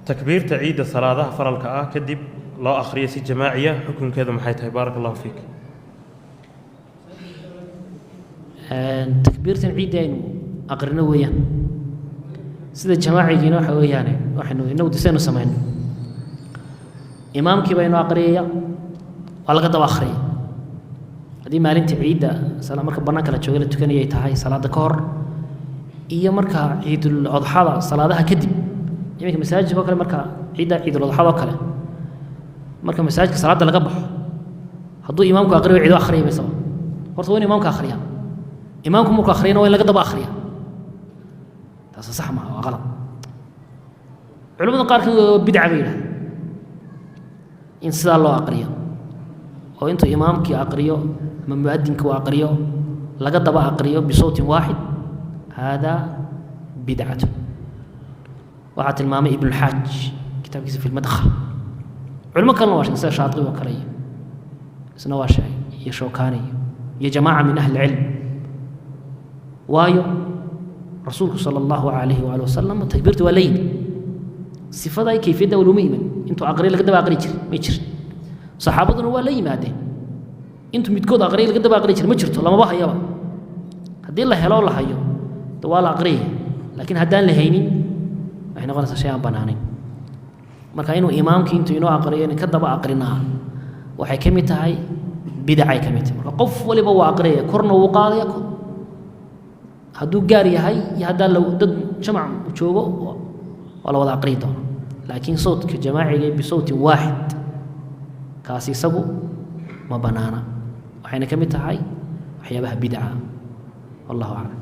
Takbiirta ciidda salaadaha faralka ah kadib loo akhriyo si jamaaciya, xukunkeedu maxay tahay? Baaraka allahu fiik. Takbiirtan ciidda aynu aqrino weeyaan sida jamaacigiina waxa weeyaane, waxaynu inagu disaynu samayno, imaamkii baa inoo aqriyaya, waa laga daba akhriyay. Haddii maalinta ciidda marka bannaanka la jooga la tukanayay tahay salaada ka hor iyo marka ciidul adxada salaadaha kadib, iminka masaajidka oo kale, marka ciidda ciidul adxada oo kale marka masaajidka salaada laga baxo, hadduu imaamku aqriyo, ciido akhriyay maysaba. Horta waa in imaamka akhriyaa. Imaamku markuu akhriyana waa in laga daba akhriyaa. Taasi sax maaha, waa qalad. Culamada qaar kamid waa bidca bay yidhahdeen in sidaa loo aqriyo, oo intuu imaamkii aqriyo ama muadinka uu aqriyo laga daba aqriyo bisawtin waaxid, hada bidcatu. Waxaa tilmaamay Ibnulxaaj kitaabkiisa fi lmadkhal. Culimo kalena waa sheegay, sida Shaatibi oo kale iyo isna waa sheegay, iyo Shawkaani iyo jamaaca min ahli cilm. Waayo, rasuulku sala allahu calayhi waali wasalam takbiirta waa la yimi, sifada ay kayfiyadda looma iman. Intuu aqriyo laga daba aqri jiray may jirin. Saxaabaduna waa la yimaadeen, intuu midkood aqriyo laga daba aqri jiray ma jirto, lamaba hayaba. Haddii la helo, la hayo, de waa la aqriyaya, laakiin haddaan la haynin waxay noqonaysaa shay aan bannaanayn. Marka inuu imaamkii intuu inoo aqriyo in ka daba aqrinaa waxay ka mid tahay bidacay ka mid tahay. Marka qof waliba waa aqriyaya, korna wuu qaadaya hadduu gaar yahay iyo haddaan la dad jamac joogo, waa la wada aqriyi doona. Laakiin sawtka jamaaciga bisawtin waaxid, kaasi isagu ma bannaana, waxayna ka mid tahay waxyaabaha bidca. Wallahu aclam.